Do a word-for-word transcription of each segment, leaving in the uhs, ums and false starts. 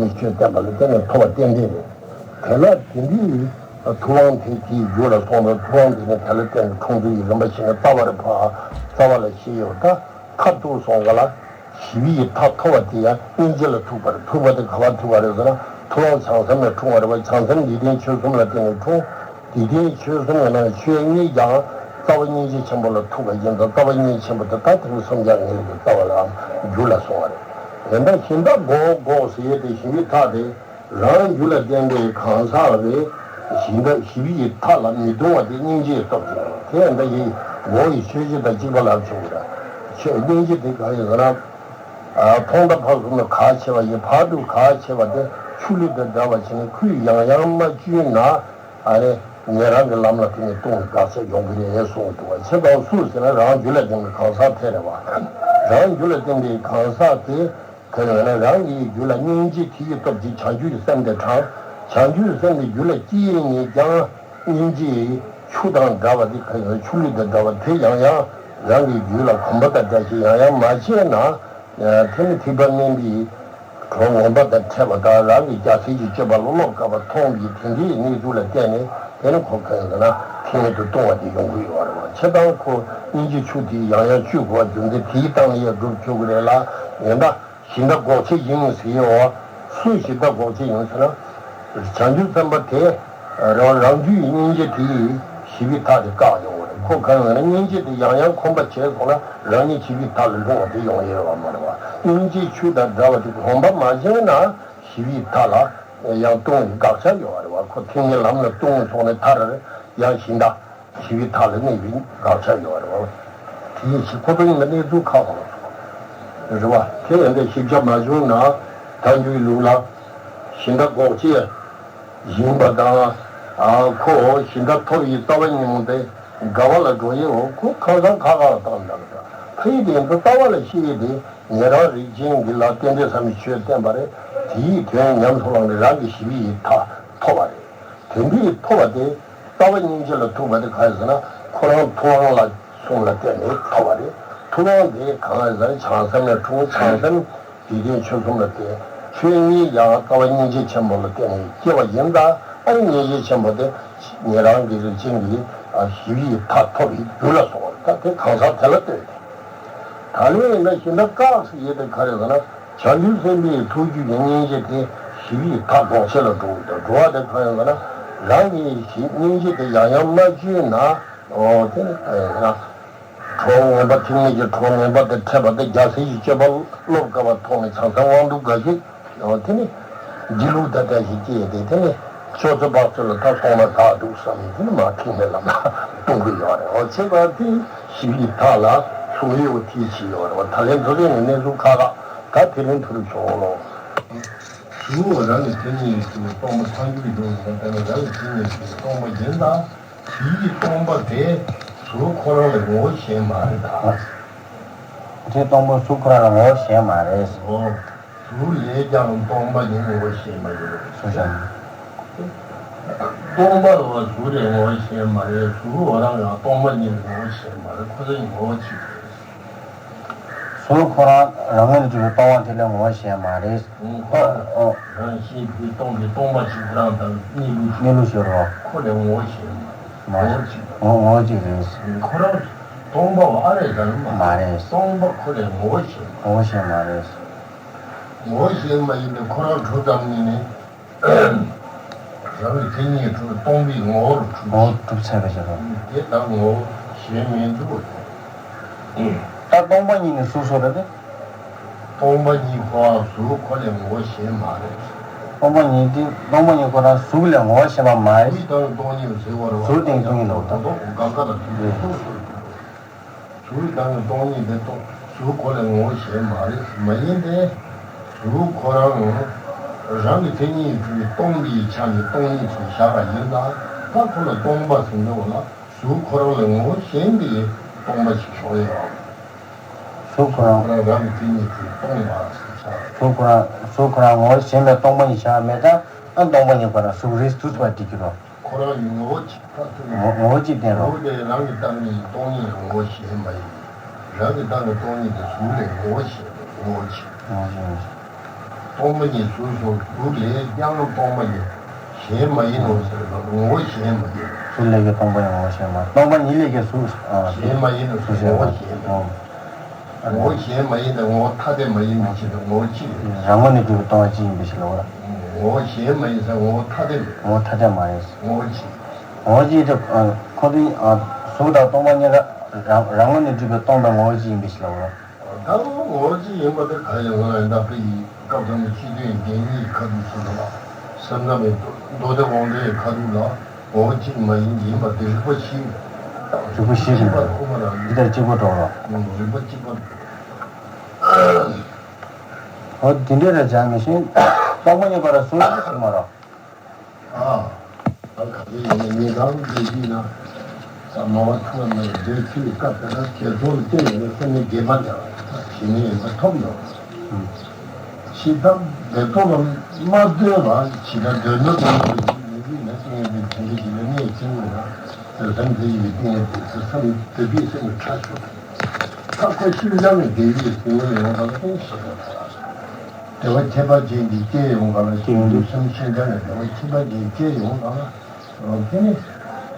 ནི་ཆོས་བསྟན་པ་ལ་བརྟེན་ནས་ཐོབ་པ་རྟེན་འབྲེལ་རེད། དེ་ལ་དེ་འདྲའི་ཐུབ་དབང་དེ་དེའི་རྒྱུད་ལ་སོང་དང་། ཐུབ་དབང་དེ་ནི་དེ་ལ་བརྟེན་ནས་འཁྲུངས་ཚུལ་གྱི་རིམ་པ་ཞིག་ནི་རྩ་བ་རེ་ཕར་རྩ་བ་ལ་ཤེས་ཡོད། ད་མཐར་ཐུག་སོང་ག་ལ་ཞི་བའི་ཐབས་ཐོབ་པ་དེ་ཡང་སྙིང་རྗེ་ལ་ཐུག་པ་རེད། ཐུག་པ་དེ་ག་པར་ཐུག་པ་རེད་ཟེར་ན། ཐུབ་དབང་བྱང་སེམས་ལ་འཁྲུངས་པ་རེད་པ། བྱང་སེམས་འཇིག་རྟེན་ཆོས་གསུམ་ལ་བརྟེན་ནས་འཁྲུངས། འཇིག་རྟེན་ཆོས་གསུམ་ཡིན་ན་ཆོས་གཉིས་ཀྱང་རྩ་བ་སྙིང་རྗེ་ཆེན་པོ་ལ་ཐུག་པ་ཡིན་ཙང་། རྩ་བ་སྙིང་རྗེ་ཆེན་པོ་དེ་ད་ཐེག་པ་སུམ་བརྒྱ་ནས་ཀྱི་རྩ་བ་ལ་རྒྱུད་ལ་སོང་བ་རེད། དེ་འདྲ་ཞི་བདག་འགོག་འགོག་ཟེར་ཡས་དེ་ཞི་བའི་ཐབས་དེ་རང་རྒྱུད་ལ་བརྟེན་པའི་གང་ཟག་རེད། ཞི་བདག་ཞི་བའི་ཐབས་ལ་མི་ལྟུང་བ་དེ་སྙིང་རྗེའི་སྟོབས་ཀྱིས། དེ་འདྲ་ཡི་འགོག་ཡི་ཆོས་བཞི་དང་གཅིག་པ་ལ་བྱུང་བ་རེད། ཆོས་སྙིང་རྗེ་དེ་གང་ཡིན་ཟེར་ན། ཐོག་མཐའ་བར་གསུམ་ལ་གལ་ཆེ་བ་ཡིན། བར་དུ་གལ་ཆེ་བ་དེ་ཆུ་ལུད་དང་འདྲ་བ་བྱས་ནས་ཁོས་ཡང་ཡང་མ་བསྐྱུར་ན། ཨ་རེ། ཉན་རང་གི་ལམ་ལ་དེ་ནས་ལྟུང་བའི་བར་ཆད་ཡོང་གི་རེད་གསུངས་འདུག་བ། བྱས་ཙང་སུ་ཟེར་ན་རང་རྒྱུད་ལ་ལྡན་པའི་གང་ཟག་དེ་རེད་བ། རང་རྒྱུད་ལ་ལྡན་པའི་གང་ཟག་དེ་ག་ཡོད་ན་རང་གི་རྒྱུད་ལ་སྙིང་རྗེ་དེ་ཡི་སྟོབས་ཀྱིས་བྱང་ཆུབ་ཀྱི་སེམས་དེ་དྲངས། བྱང་ཆུབ་ཀྱི་སེམས་དེ་རྒྱུད་ལ་སྐྱེས་ནས་ཀྱང་སྙིང་རྗེ་ཆུ་དང་འདྲ་བ་དེ་ག་ཡོད་ན་ཆུ་ལུད་དང་འདྲ་བ་དེ་ཡང་ཡང་རང་གི་རྒྱུད་ལ་གོམས་པ་དང་འདྲ་ཞིག་ཡང་ཡང་མ་བྱས་ན། དེ་ནི་ཐེག་པ་དམན་པའི་གྲོགས་ངན་པ་དང་འཕྲད་པ་དང་། རང་གི་རྒྱལ་སྲས་ཀྱི་སྤྱོད་པ་ལ་བློ་དཀར་བ་མཐོང་བའི་དེ་འདྲའི་གནས་ཚུལ་ལ་བརྟེན་ནས། དེ་ནི་ཁོ་གང་ཟེར་ན་ཐེངས་མེད་དུ་ལྟུང་བ་དེ་ཡོང་གི་ཡོད་རེད་བ། བྱས་ཙང་ཁོ་སྙིང་རྗེ་ཆུ་དེ་ཡང་ཡང་བསྐྱུར་དགོས་པ་རྒྱུ་མཚན་དེའི་སྟེང་ནས་ཡང་སྒྲུབ་ཆོག་གི་རེད་ལ། ཡིན་ད་ཞི་བདག་འགོག་བྱེད་ཡིན་ཟེར་ཡོད་བ། སུ་ཞི་བདག་འགོག་བྱེད་ཡིན་ཟེར་ན། བྱང་ཆུབ་སེམས་དཔའ་དེ་རང་རང་རྒྱུད་ཀྱི་སྙིང་རྗེ་དེ་ཡིས་ཞི་བའི་ཐབས་དེ་བཀག་ཡོང་བ་རེད། ཁོ་གང་ཡིན་ན་སྙིང་རྗེ་དེ་ཡང་ཡང་གོམས་པ་བྱས་སོང་ན་རང་ཉིད་ཞི་བའི་ཐབས་ལ་ལྷུང་བ་དེ་ཡོང་ཡོད་བ་མ་རེད་བ། སྙིང་རྗེ་ཆུ་དང་འདྲ་བ་དེ་གོམས་པ་མ་བྱས་ན་ཞི་བའི་ཐབས་ལ་ཡང་ལྟུང་བའི་དགག་བྱ་ཡོད་བ་རེད་བ། ཁོ་ཐེག་དམན་ལམ་ལ་ལྟུང་སོང་ནས་མཐར་ཡང་ཞི་བདག་ཞི་བའི་ཐབས་ལ་གནས་པའི་དགག་བྱ་ཡོད་རེད་བ། དེ་ཡིན་ཕྱིར་ཁོ་ཚོ་གཉིས་ལ་གནས་ཚུལ་ཁ་ཁ་ལ་སོང་རེད་བ། དེ་ཡང་འདི་ཞིབ་ཆ་མ་བྱུང་ན་ཐལ་འགྱུར་ལུགས་ལ་ཞི་བདག་འགོག་བྱེད་ཡིན་པ་དང་། ཨ་ཁོ་ཞི་བདག་ཐོབ་ཡི་རྩ་བ་ཉིད་མོ་དེ་དགའ་བ་ལ་འགྲོ་ཡི་འོ། ཁོ་ཁ་སང་ཁ་ཁ་ལ་བཏང་འདུག་རེད། ཕ་ཡི་དེ་ཚོ་ལྟ་བ་ལ་ཤེས་ཡི་དེ་ཉན་རང་རིགས་ཅན་གྱི་ལ་རྟེན་འབྲེལ་ཟབ་མོའི་ཆོས་བསྟན་པ་རེད། དེའི་དོན་ཉམས་སུ་བླངས་ནས་རང་གི་ཞི་བའི་ཐབས་ཐོབ་པ་རེད། དེ་འདྲའི་ཐོབ་པ་དེ་རྩ་བ་སྙིང་རྗེ་ལ་ཐུག་པ་དེ་གང་ཡིན་ཟེར་ན། ཁོ་རང་ཐུབ་དབང་ལ་གསུམ་ལ་བརྟེན་ནས་ཐོབ་པ་རེད། ཐུབ་དབང་དེ་གང་ཡིན་ཟེར་ན་བྱང་སེམས་ལ་འཁྲུངས། བྱང་སེམས་འཇིག་རྟེན་ཆོས་གསུམ་ལ་བརྟེན། ཆོས་གཉིས་ཀྱང་རྩ་བ་སྙིང་རྗེ་ཆེན་པོ་ལ་བརྟེན་ནས་སྐྱེ་བ་ཡིན་ཙང་། ཨ་ནི་སྙིང་རྗེ་ཆེན་པོ་དེ་ཉན་རང་གི་རིགས་ཅན་གྱི་ཞི་བའི་ཐབས་ཐོབ་པའི་རྒྱུ་ལ་སོང་བ་རེད། ད་དེ་གང་ཟག་དེ་ལ་ལྟོས་ཏེ། ད་ལན་ཡིན་ན་ཞི་བདག་བཀག་ཟེར་ཡས་དེ་ག་རེ་ཟེར་ན། བྱང་ཆུབ་སེམས་དཔའི་ཐུགས་རྒྱུད་ཀྱི་སྙིང་རྗེ་དེ་ཞི་བའི་ཐབས་འགོག་བྱེད་ལ་འགྲོ་གི་འདུག་འགྲོ་བ་དེ་གང་ཡིན་ཟེར་ན། རང་གི་སྙིང་རྗེ་དེ་ཡང་ཡང་མ་བསྐྱུར་ན། འོ་དེ་ནི་གང་ཡིན་ཟེར་ན། གྲོགས་ངན་པ་ཐེག་དམན་གྱི་གྲོགས་ངན་པ་དང་འཕྲད་པ་དང་། རྒྱལ་སྲས་ཀྱི་སྤྱོད་པ་བློ་དཀར་བ་མཐོང་ནས་བྱང་སེམས་དབང་སྡུག་འགའ་ཞིག་འོ་དེ་ནི་སྒྱིད་ལུག་དང་འདྲ་ཞིག་སྐྱེས་ཏེ། དེ་ནི་ཆོས་ཚོད་བག་ཚོད་ལ་ད་སོང་ན་དག་འདུག་བསམ་ནས། དེ་ནི་མ་ཐེག་དམན་ལམ་ལ་ལྟུང་གི་ཡོད་རེད། འོ་བྱས་ཙང་དེ་ཞི་བའི་ཐབས་ལ་ལྷུང་ཡོད་པ་དེའི་ཕྱིར་ཡོད་རེད་བ། ད་ལན་དེ་རིང་གི་གནས་ཚུལ་ཁག་ཁག་ད་དེ་རིང་ཐུགས་རེ་ཆུང་ལོ། གཟུགས་རང་གི་མཚན་ཉིད་ཀྱིས་སྟོང་པ་ཐལ་འགྱུར་ཡིན་ཟེར་ན། དེ་ནི་རང་གི་མཚན་ཉིད་ཀྱིས་སྟོང་པ་ཡིན་ཙང་། དེའི་སྟོང་པ་དེ་གཟུགས་ཁོ་རང་ལ་ངོ་བོ་གཞན་མ་རེད་ད། དེ་སྟོང་པ་གཟུགས་ཁོ་རང་ལ་ངོ་བོ་གཞན་མ་རེད། འོ། གཟུགས་ལས་ཀྱང་སྟོང་པ་ཉིད་ངོ་བོ་གཞན་མ་ཡིན་པ་རེད། སོ་སོ། སྟོང་པ་ལ་གཟུགས་ལས་ངོ་བོ་གཞན་མ་རེད། གཟུགས་ཁོ་རང་ཡང་སྟོང་པ་ཉིད་ལས་ངོ་བོ་གཞན་མ་རེད། ཁོ་ཚོ་ངོ་བོ་གཅིག་རེད། གཟུགས་ཁོ་རང་རང་ངོས་ནས་གྲུབ་པའི་སྟོང་པ་དེ་ལས་ངོ་བོ་གཞན་མ་རེད། ཁོ་ཨོ། རང་བཞིན་གྱིས་སྟོང་པའི་སྟོང་པ་གཅིག་ཁོ་རང་དང་གནས་ལུགས་གནས་ལུགས་ཤོར་བ། ཁོ་ལས་ངོ་བོ་གཞན་མ་རེད། མ་ངོ་བོ་གཅིག་རེད། ངོ་ངོ་བོ་གཅིག་རེད། ཁོ་རང་སྟོང་པ་བ་ཨ་རེད་ཟེར་མ་མ་རེད། སྟོང་པ་ཁོ་ལས་ངོ་བོ་གཞན་མ་ངོ་བོ་གཞན་མ་རེད། ངོ་བོ་གཞན་མ་ཡིན་པས་ཁོ་རང་གྲུབ་ཙམ་ཉིད་ནས། རང་གི་མཚན་ཉིད་གྲུབ་སྟོང་པའི་ངོ་བོར་གྲུབ། ངོ་བོ་གྲུབ་ཚར་བའི་ཕྱིར་རོ། དེ་ལྟར་ངོ་བོ་གཞན་མིན་འདུག་གོ། ད་སྟོང་པ་ཉིད་ནི་གཟུགས་སོ་རེད་དེ། སྟོང་པ་ཉིད་ཁོ་རང་གཟུགས་ཁོ་ལས་ངོ་བོ་གཞན་མ་རེད། སྟོང་པ་ཉིད་དེ། སྟོང་པ་ཉིད་ཁོ་རང་གཟུགས་ལས་ངོ་བོ་གཞན་པ་མ་རེད། གཟུགས་དང་སྟོང་ཉིད་ཟེར་བ་རེད་བ། གཟུགས་དེ་སྟོང་ཉིད་ལ་འོ་ད་དོ་གང་ག་ལ་དུས་དེ་སོ་སོར་གྱུར། གཟུགས་དང་སྟོང་ཉིད་དེ་སྟོང་། གཟུགས་ཁོ་ལས་ངོ་བོ་གཞན་མ་རེད། མ་ཡིན་ཏེ། གཟུགས་ཁོ་རང་རང་གི་མཚན་ཉིད་གྲུབ་པའི་སྟོང་པའི་ཆ་ནས་སྟོང་ཉིད་ཅེས་བཞག་པ་ཡིན་ལ། ད་ཁོ་ལ་སྟོང་པ་ཟེར་འདུག་ལ། གཟུགས་ཁོ་རང་ལས་ངོ་བོ་གཞན་པའི་སྟོང་པ་ཞིག་ཤོག་ཡོད། གཟུགས་ཁོ་རང་ཁོ་རང་རང་གི་མཚན་ཉིད་ཀྱིས་སྟོང་པ་ཞིག་ཆགས། གཟུགས་ཁོ་རང་གཟུགས་ཁོ་རང་ངོ་བོ་གཞན་པའི་སྟོང་པ་ཉིད་བཞག་མེད་ཙང་། ཨ་སྟོང་པ་ཉིད་ཁོ་རང་གཟུགས་རེད་ཟེར་བ་འགྲིག་གི་རོ། ཁོ་རང་ངོ་བོ་གཅིག་ད་ཐུག་ངོ་ངོ་བོ་གཅིག་བསྟན་རོ། ངོ་བོ་དེ་རང་གི་བཏང་ནས་སྟོང་ཉིད་ངོ་བོ་གཞན་མ་ཡིན། རང་གི་བཏང་ནས་སྟོང་ཉིད་དེ་གཟུགས་ལས་ངོ་བོ་གཞན་ངོ་བོ་གཅིག་ངོ་བོ་གཞན། སྟོང་པ་ཉིད་གཟུགས་སོ། གཟུགས་ལས་ཀྱང་སྟོང་པ་ཉིད་གཞན་མ་ཡིན་ནོ་ཟེར་བ་ངོ་བོ་གཞན་མ་ཡིན། གཟུགས་ལས་ཀྱང་སྟོང་པ་ཉིད་ངོ་བོ་གཞན་མ། སྟོང་པ་ཉིད་ལས་ཀྱང་གཟུགས་ཨ་གཞན་མ་ཡིན་ནོ་གཟུགས་གཞན་མ། ངོ་བོ་གཞན་མ་ཡིན་ཏེ་ངོ་བོ་ཐ་དད་མ་ཡིན་པའི་ཕྱིར་དུ་ངོ་བོ་གཅིག་རེད། རང་ངོས་ནས་གྲུབ་པའི་སྟོང་པ་གཅིག་ཡིན་པའི་ཕྱིར་རོ། ངོ་བོ་གཞན་མ་ཡིན་ཟེར་ངོ་བོ་ཐ་དད་མེད། ངོ་བོ་ཐ་དད་མ་རེད། ངོ་བོ་གཅིག་ངོ་བོ་གཅིག་དེ་ཁོ་ཚོའི་གཟུགས་དང་སྟོང་པ་གཉིས་ཀ་རང་རང་ངོས་ནས་གྲུབ་པའི་སྟོང་པའི་ངོ་བོ་གཅིག་ཡིན་པའི་ཕྱིར་རོ། ད་ངོ་བོ་གཅིག་ཡིན་པ་དེ་ག་ཡིན་ལ་ཡིན་ད་ཕ་ཡི་སྐབས་དང་པོ་སྤྱི་དོན་བདེན་གཉིས་ཁ་ཐུག་སོ་སོ་ལ་སེམས་ཙམ་པའི་མདོ་སྡེ་དབང་ལྡན་ཁ་ཐུག་ལ་ངོ་བོ་གཅིག་མ་ཡིན་ཡིན་པ་དེ་རིགས་པ་ཞིག་རིགས་པ་ཞིག་རེད། ཁོ་མ་རང་འདི་ལྟར་གཅིག་པ་འགྲོ་རོགས། རིགས་པ་གཅིག་པ། འོ་དེ་འདྲ་རེད་ཅང་མི་ཤེས། སྟོང་པ་ཉིད་པ་ལ་གཟུགས་ཡིན་ཟེར་མ་རོགས། ཨ། ད་ག་ཚོད་ཡིན་ན་ཉིན་གང་འདོད་ཀྱི་ན། ད་མ་བ་ཐུག་མ་འདོད་ཚུལ་སྐབས་དེ་ན་དེ་ཚོ་ལ་བརྟེན་ནས་སེམས་ནི་དགེ་བ་ལས་ཞི་གནས་ཡིན་པ་ཐོབ་ཡོང་། ཕྱི་ཐབས་དེ་ཚོ་ལ་མ་འདོད་པ་ཇི་ལྟར་འདོད་འདོད་དུ་མི་འདུག་ན་ཏིང་ངེ་འཛིན་དོན་གྱི་ཞི་གནས་ཅན་ལ་དེ་སེམས་དེ་ཡི་ཏིང་ངེ་འཛིན་དེ་སེམས་འདོད་པའི་སེམས་ཁྲ་ཆོད། ད་ཁོ་ཤིན་སྦྱངས་ནས་དགེ་བའི་སེམས་ཡོང་བ་ལ་ཏིང་ཞེས་པ། བདེ་བ་ཁྱད་པར་ཅན་གྱི་སྐྱེ་ཡོང་ག་ལ་སྐྱེ་ཡོང་དུས་སེམས་ཤིན་སྦྱངས་ནས་བདེ་བ་ཁྱད་པར་ཅན་སྐྱེ་ཡོང་ག་ལ། དེ་ནི་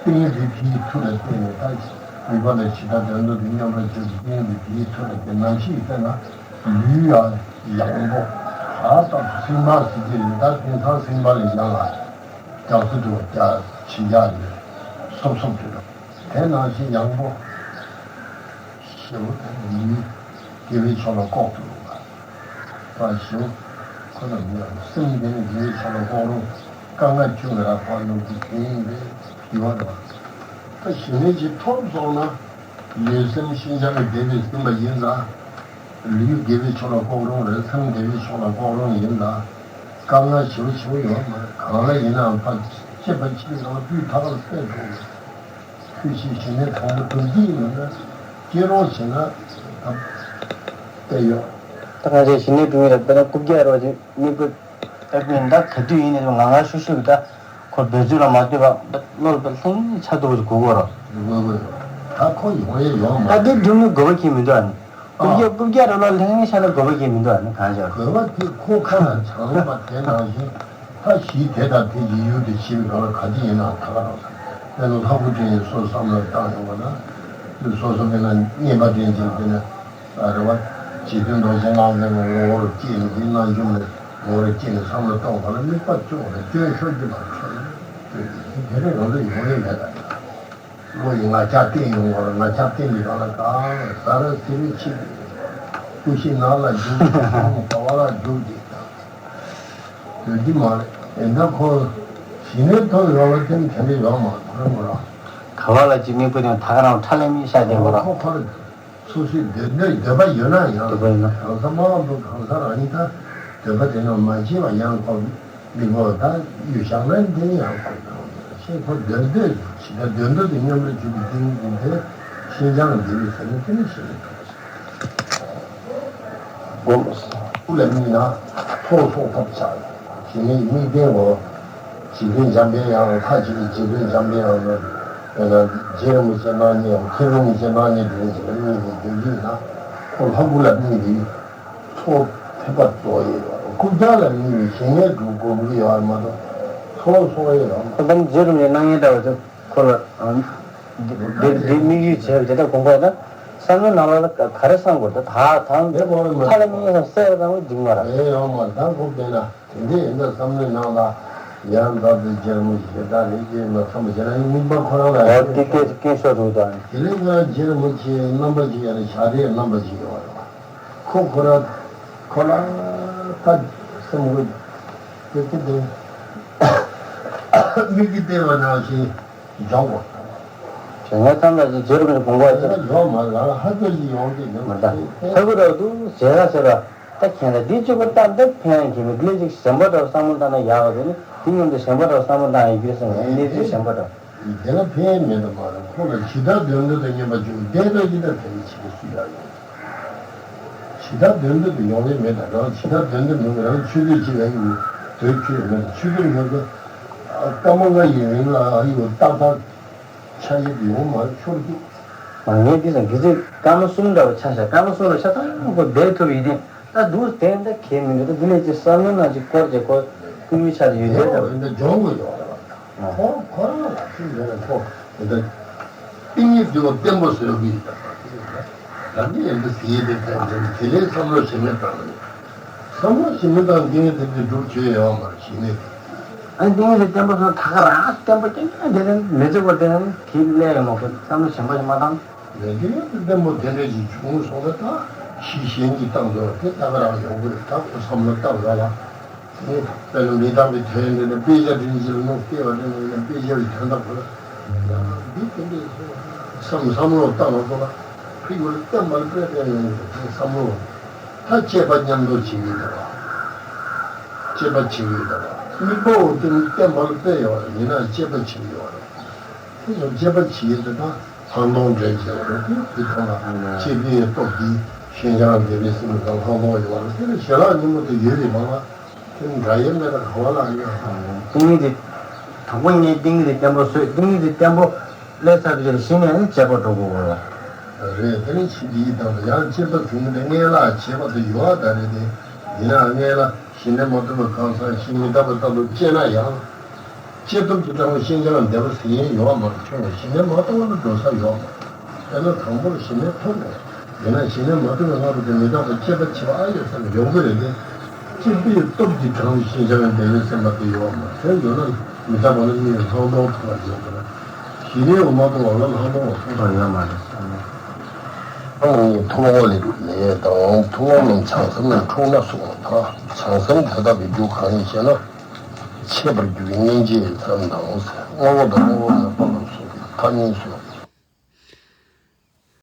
ཏིང་ངེ་འཛིན་དེའི་མཐུ་ལ་བརྟེན་ནས་ད་ནུས་པ་ལ་ཇི་ལྟར་འདོད་འདོད་དུ་མཉམ་པར་འཇུག་པའི་ཏིང་ངེ་འཛིན་དེའི་མཐུ་ལ་བརྟེན་ནམ་ཞིག་བལྟས་ན་ལུས་ཡང་ཡང་པོ་ད་ལྟ་སེམས་མ་ཟེར་གྱི་རེད། ད་དེང་སང་སེམས་པ་ལ་ཡང་ལ་རྒྱག་ཚུལ་དུ་རྒྱག་ཇི་རྒྱག་ནས་སོབ་སོབ་དུ་དེ་ནང་བཞིན་ཡང་པོ། ཞེའུ་དང་ནི་དགེ་བའི་ཕྱོགས་ལ་ལྐོག་ཏུ་རུང་བ། པ་ཞེའུ་ཁོ་ན་མི་ཡང་སེམས་འདི་ནི་དགེ་བའི་ཕྱོགས་ལ་ལྐོག་རུང་། དཀའ་ངལ་ཆུང་ངེ་ར་པ་ནོར་གྱི་དེ་ཡིན་པས་ཞི་བ་རེད་བ། ད་ཞི་གནས་ཀྱི་ཐོབ་སོང་ན་ལུས་སེམས་ཤིན་སྦྱངས་ནས་བདེ་བའི་ཟིན་པ་ཡིན་ལ། ལུས་དགེ་བའི་ཕྱོགས་ལ་ལྐོག་རུང་རེད། སེམས་བདེ་བའི་ཕྱོགས་ལ་ལྐོག་རུང་ཡིན་ལ། དཀའ་ངལ་ཞེའུ་ཞེའུ་ཡོད་མ་རེད། གང་ལ་ཡིན་ནའང་ཕར་སྐྱེས་པ་ཕྱིར་ཡང་སྤུས་ཐག་ལ་སད་འགྲོ་གི། ཆོས་ཤིག་ཞི་གནས་དང་པོ་དོན་གཅིག་ཡིན་ན་སྐྱེ་རོགས་བྱེད་ན་ད་དཔེ་ཡོད། ད་ང་ཚོས་ཞི་གནས་སྒྲུབ་མཁན་ལ་དཔེར་ན་རྐུབ་བཀྱག་རོགས་ཀྱི་དམིགས་པ་ལྟ་བུ་ཡིན་ད་ག་དུས་ཡིན་ནའང་ང་ང་ཤུགས་ཤུགས་ཀྱིས་ད་ཁོ་འབད་རྩོལ་ལ་མ་ལྟོས་པར་ད་བློ་ལ་ལྷང་ངེར་འཆར་ཐུབ་པ་ཞིག་དགོས་ཀྱི་རེད། དགོས་ཀྱི་རེད། ད་ཁོ་ཡོང་ཡས་ཡོད་མ་ད་རེད། དེ་སྒྲུབ་ནི་དགོས་པ་ཁྱད་མི་འདུག་ཨ་ནི། རྐུབ་བཀྱག་རྐུབ་བཀྱག་རོགས་ལ་ལྷང་ངེར་འཆར་ན་དགོས་པ་ཁྱད་མི་འདུག་ཨ་ནི་གང་ཤར། དགོས་པ་དེ་ཁོ་ཁོ་ལ་བྱང་པ་དེ་ནང་བཞིན། ད་གཞི་དེ་དང་དེ་གི་ཡུལ་དུ་ཤེས་པའི་སྒང་ལ་ག་དེ་ཡིན་ནའང་ད་ག་རང་། དཔེར་ན་ལྷ་སྐུ་དྲན་ནས་སོ་བསམ་བློ་བཏང་ཡོང་བ་ན། སོ་སོ་དཔེར་ན་བསྙེན་པ་དྲན་ཅིང་དཔེར་ན་རེ་བ་རྗེ་བཙུན་རྡོ་རྗེ་སྣང་བ་ངོ་བོར་སྐྱེས་ནས་དེ་རྣལ་འབྱོར་མའི་ངོ་བོར་སྐྱེས་ནས་བསམ་བློ་གཏོང་བ་ལ་དམིགས་པ་བཅུག་ནས་སྐྱོན་ཤོར་གྱི་མ་ཤོར་ནས་དེ་རེ་རང་དུ་ཡོང་ཡས་མེད་ལ། བློ་ཡིས་ང་རྒྱལ་བསྟེན་ཡོང་བར་ང་རྒྱལ་བསྟེན་པའི་སྒང་ལ་གང་ཟ་ར་ཟི་རི་ཆེ་བའི་ཀུ་ཤའི་ནང་ལ་རྒྱུག་ཅིང་ཁོང་ག་བ་ལ་རྒྱུག་ཅིང་དང་། འདོད་ཀྱི་མ་རེད། དེ་འདྲ་ཁོ་ཞི་གནས་ཐོབ་ཡོང་བ་དེ་དེ་འདྲ་ཡོང་མ་ཐུབ་མོ་རང་། ག་བ་ལ་ཅིག་དམིགས་པ་དང་ད་ག་རང་ཁྲ་ལམ་མེ་ཤ་དེ་མོ་རང་། ཁོ་ཁོ་རེ་སོ་སོའི་འདོད་འདོད་འདོད་པ་ཡོད་ན་ཡང་འདོད་པ་ཡོད་ན་གང་ཟག་མ་འོངས་པ་གང་ཟག་རང་ཉིད་ད་འདོད་པ་དེ་ནང་མ་སྐྱེས་པ་ཡང་ཁོ། མི་དགོས་ད་ཡུལ་བཞག་ན་འདི་ཡང་དགོས་དང་ཞེས་ཁོ་འདོད་འདོད་ཇི་ལྟར་འདོད་འདོད་དུ་མཉམ་པར་འཇུག་པའི་ཏིང་ངེ་འཛིན་དེ་ཤིན་སྦྱངས་ལ་འདི་ཡིན་ཟེར་ན་དེ་ནི་ཤེས་ལ་འདུག་སྐུ་ལ་དམིགས་ན་ཚོགས་གསོག་ཐབས་བྱ། ཞི་གནས་དམིགས་རྟེན་འོ། རྗེ་བཙུན་འཇམ་པའི་དབྱངས་ལ་ཁ་ཅིག་གིས་རྗེ་བཙུན་འཇམ་པའི་དབྱངས་ལ་དཔེར་ན་རྗེ་རིན་པོ་ཆེ་སྣང་བརྙན་མཁན་རིན་པོ་ཆེ་སྣང་བརྙན་དེ་འདྲ་ཞིག་ལ་དམིགས་ནས་འདོད་ཀྱི་ཡིན་ན་ཁོ་ལྷ་སྐུ་ལ་དམིགས་ཏེ། ཚོགས་ཐེག་པ་རྫོགས་ཡོད་པ། རྐུབ་བཀྱག་ལ་དམིགས་ནས་ཞི་གནས་སྒྲུབ་དགོས་ཀྱི་ཡོད་མ་གཏོགས་ཚོགས་གསོག་ཡས་ཡོད་མ་རེད། ད་རྗེ་རིན་པོ་ཆེ་སྣང་བརྙན་ལྟ་བུ་དེ་ཁོ་ལ་འདི་འདི་དམིགས་ཡུལ་བྱས་པ་དེ་ལྟར་དགོངས་པ་ད་བསམ་བློའི་ནང་ལ་ག་རེ་བསམ་དགོས་ད་ད་ད་དེ་གོ་རེད་མ་ཁ་ལ་རེད། དམིགས་ཡས་སམ་གསལ་བ་ཙམ་གྱིས་འགྲིག་མ་རེད། རེད་ཡོད་མ་རེད། ད་ཁོ་བལྟས་ན། དེ་འདྲ་ཡིན་ན་བསམ་བློའི་ནང་ལ་ཡང་ད་དེ་རྗེ་རིན་པོ་ཆེ་ད་རེད་ཅེས་ན་བསམ་བྱས་ན་དམིགས་པ་ཁོ་རང་ལ་ཨོ་ཡང་དེ་སྐད་ཅིག་སྐད་ཤོར་འདུག་ད། དེ་ལས་ཁོ་རང་རྗེ་རིན་པོ་ཆེའི་རྣམ་པ་ཅིག་ཡང་ན་ཞབས་རྗེས་རྣམ་པ་ཅིག་ཡོད་རེད་བ། ཁོ་ཁོ་རང་ཁོ་ལ་ད་སེམས་ཁོ་དེ་དེ་དེ་མིག་གིས་བལྟས་པ་ནང་བཞིན་འཇོག་དགོས། བྱས་ན་ཙམ་ལ་རྗེ་རིན་པོ་ཆེ་དགོངས་པ་ཅིག་ཡོད་མ་རེད། ཧ་ཅང་ཞིག་ཡོང་གི་མི་མ་ད་ཧ་གོ་ར་འདུག་ཟེར་ར་ཟེར་ར། ད་ཁྱེད་ལ་འདི་གཅིག་པུ་ལྟ་འདི་ཕན་གྱི་མི་འདི་ལས་ཅིག་གཞན་པ་འདྲ་བསམ་བློ་བཏང་ན་ཡག་ག་དེ་ནི་དེ་མཉམ་དུ་གཞན་པ་འདྲ་བསམ་བློ་བཏང་ཡི་གེ་སོང་ངས་གནས་ཚུལ་གཞན་པ་འདྲ། དེ་ལ་ཕན་མེད་དུ་མ་རེད། ཁོ་ལ་ཇི་ལྟར་འདོད་འདོད་དུ་མཉམ་པར་འཇུག་བདེ་འདོད་ཀྱི་ལྟར་ཕན་ཆེ་བའི་སུ་ཡང་ཡོད། ཇི་ལྟར་འདོད་འདོད་དུ་ཡོང་ལེ་མེད་ད་རང་ཇི་ལྟར་འདོད་འདོད་མིན་པ་རང་ཆོས་འདོད་ཅི་ལ་ཡོད་འདོད་ཁྱོད་མེད་ཆོས་འདོད་མེད་ཀྱི། སྐར་མ་ལྔ་ཡི་རིང་ལ་ཡོད་ཏག་ཏག་ཆ་ཡིབ་ཡོང་མ་འཆོར་འདུག་མ་ངས་འདི་ཙམ་གི་ཚེ་སྐར་མ་གསུམ་འདྲ་བ་ཆ་བཞག་སྐར་མ་གསུམ་ལ་ཆ་ཚང་པོ་བསྡད་ཐུབ་ཡིན་ཏེ། ད་འདུག་དེ་འདྲ་གལ་མི་འདུག་ད་འདི་ནས་ཅིག་བསམ་བློ་ནང་ཅིག་སྐོར་གྱི་སྐོར་ཀུན་གྱི་ཆ་དེ་ཡོད་དེ་འདྲ་འདྲ་འདི་འདྲ་སྦྱོང་དགོས་ཡོད་རེད་བ། ཁོ་ཁོ་རང་ལ་ཐུག་འདི་ནས་ཁོ་འདི་འདྲ་ཏིང་ངེ་འཛིན་བརྟན་པོ་བཟོ་དགོས་ཡོད་ད། ད་འདི་ཡིན་འདི་ཟེར་ཡས་དེ་ད་འདི་དེ་ལས་བསམ་བློ་ཞིག་མེད་དང་། བསམ་བློ་ཞིག་མེད་དང་འདི་ངས་དེ་འདྲ་སྒྲུབ་བྱས་ཡོད་མ་རེད་ཞིག་ནས། ཨ་ནི་ཏིང་ངེ་འཛིན་བརྟན་པོ་སོང་ད་ག་རང་བརྟན་པོ་རྐྱང་རྐྱང་དེ་ནས་མི་བརྩི་བར་དེ་ནས་དེ་སླེབས་ཡོང་མ་དགོས་བསམ་བློ་གཞན་པ་ཞིག་མ་བཏང་། ལས་དོན་ཡང་དེ་བརྟན་པོ་དེ་འདྲ་ཞིག་བྱུང་སོང་ན་ད་གཞི་གཞན་གྱིས་བཏང་དགོས་དེ་ད་ག་རང་ཡོང་གི་རེད། ད་ཁོ་བསམ་བློ་བཏང་ར་ལ་དེ་དཔེར་ན་མི་རྟག་པའི་དོན་འདི་ནི་དཔེ་ཆ་འདྲ་ཞིག་ལ་ནོར་སྐྱེ་བ་འདྲ་ན་དཔེ་ཆ་གི་དོན་དག་གོ་ལ་ཡང་འདི་དེ་འདྲ་བསམ་བསམ་བློ་བཏང་བ་གོ་ལ་ཕ་ཡུལ་བརྟན་པར་དཔེ་དེ་ཡོང་གི་རེད། དེ་བསམ་བློ་ད་དཔྱད་པ་མཉམ་དུ་བྱེད་ཀྱི་འདུག་བ། དཔྱད་པ་བྱེད་ཀྱི་འདུག་བ། དམིགས་པ་འོ་དེ་ནི་བརྟན་པར་དཔེ་ཡོད་རེད། ཡིན་ན་དཔྱད་པ་བྱེད་ཀྱི་ཡོད་རེད། དེ་ཡང་དཔྱད་པ་བྱེད་ཡུལ་དེ་དག་ལྷག་མཐོང་འདྲེན་བྱེད་པ་རེད། དེ་དེ་ཐོག་ལ་དཔྱད་པའི་སྟོབས་ཀྱིས་ཤེས་བྱ་འདས་པའི་སེམས་ལ་ལྷག་མཐོང་ཡོད་པ་རེད། དེ་ལ་ཞལ་ལག་སྙིང་པོ་དེ་ཡོད་རེད་མ་ལ་དེ་འདྲ་ཡོད་མེད་ལ་ག་བ་ལ་ཡོད། ཏིང་ངེ་འཛིན། དང་པོ་ངས་ཏིང་ངེ་འཛིན་བརྟན་པོ་བཟོས། ཏིང་ངེ་འཛིན་བརྟན་པོ་སླེབས་ཚར་རྗེས་གཞི་ནས་ནི་དཔྱད་པ་འགྲོ་དགོས་པ་རེད། རེད། དེ་ནི་ཕྱི་འདིའི་སྟེང་དུ་ཡང་དཔྱད་པ་ཟེར་མཁན་དེ་སྔོན་ལ་བྱས་པ་དེ་ཡོད་ད་རེད་དེ། ཡིན་ནའང་སྔོན་ལ་གཞི་ནས་མ་ཐོན་པའི་གང་ཟག་གཞི་མི་རྟག་པ་ལྟ་བུ་དཔྱད་ན་ཡང་། དཔྱད་སྟོབས་ཀྱིས་དྲངས་པའི་ཤེས་བྱ་ལ་འདས་པ་ཟེར་མཁན་ཡོད་མ་རེད། ཁྱོད་ལ་གཞི་ནས་མ་ཐོན་པ་ལ་འགྲོ་ས་ཡོད་མ་རེད། དཔེར་ན་དང་པོར་གཞི་ནས་ཐོན་པ་ཡིན་ན་གཞི་ནས་མ་ཐོན་པའི་སྔ་རོལ་དུ་མི་རྟག་པ་དཔྱད་པ་བྱེད་པ་ཨ་ཡོད་ས་ལ་ཡོང་གི་རེད་དེ། དཔྱད་པའི་སྟོབས་ཀྱིས་དྲངས་པའི་ཤེས་བྱ་ལ་འདས་པའི་སེམས་པ་དེ་ཡོད་མ་རེད། དེ་ཡོད་ན་མི་རྟག་པ་ལ་དམིགས་ཡུལ་ལྷག་མཐོང་ཐོག་ལ་ཡོད་པ་རེད། གཞི་ནས་འོ་མ་ཐོན་པ་ལ་ལྷག་མཐོང་བ་ཐོན་པ་ཡོད་མ་རེད། ཐུབ་དབང་ལས་ལས་དང་ཐུབ་དབང་རྣམས་བྱང་སེམས་ལས་འཁྲུངས་ན་གསུངས་པ་དང་། བྱང་སེམས་དེ་དག་གི་རྒྱུ་གང་ཡིན་ཞེ་ན། འཆད་པར་འགྱུར་བའི་སྙིང་རྗེའི་སེམས་དང་། དངོས་པོ་དང་དངོས་པོ་མེད་པ་ལ་སོགས་པའི་ཐ་སྙད་སོགས་